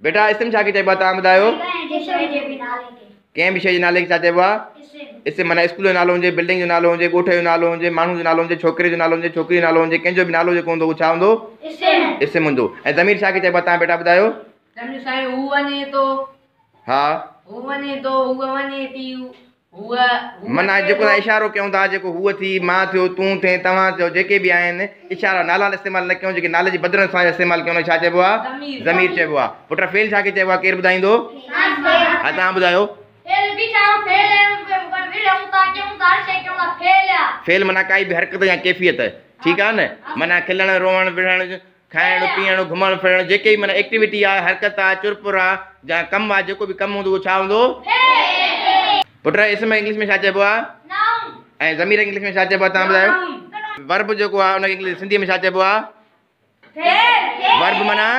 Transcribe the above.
بيٽا اسم ڇا کي چئبو آهي توهان ٻڌايو؟ ڪنهن به شيء جي نالي کي ڇا چئبو آهي؟ اسم. معنيٰ اسڪول جو نالو هجي، بلڊنگ جو نالو هجي، ڳوٺ جو نالو هجي، ماڻهو جو نالو هجي، ڇوڪري جو نالو هجي، ڇوڪري جو نالو هجي، ڪنهن جو به نالو جيڪو هوندو اهو ڇا هوندو؟ اسم هوندو. ۽ ضمير ڇا کي چئبو آهي توهان بيٽا ٻڌايو؟ ضمير سائين هو وڃي ٿو. ها. هو وڃي ٿو، هوء وڃي ٿي، هوء هو معنيٰ اچي جيڪو ٿو. توهان اشارو ڪيون ٿا جيڪو هوء ٿي، مان ٿيو، تون ٿئين، توهان ٿيو، جيڪي به آهن اشارا نالا استعمال نه ڪيون جيڪي نالي جي بدران اسان استعمال ڪيون ان کي ڇا چئبو آهي؟ ضمير. ضمير چئبو آهي. پٽ فعل ڇا کي چئبو آهي ڪير ٻڌائيندو؟ ها توهان ٻڌايو. فعل معنيٰ ڪائي به حرڪت يا ڪيفيت ٺيڪ آهي نه معنيٰ کلڻ روئڻ وڙهڻ کائڻ پيئڻ گهمڻ ڦرڻ جيڪي به معنيٰ ايڪٽيوٽي آهي حرڪت آهي چرپر آهي يا ڪم آهي جيڪو به ڪم هوندو اهو ڇا هوندو؟ پٽ اسم انگلش ۾ ڇا چئبو آهي؟ ۽ ضمير انگلش ۾ ڇا چئبو آهي توهان ٻڌايو؟ ورب جيڪو آهي ان کي انگلش سنڌي ۾ ڇا چئبو آهي؟ ورب معنيٰ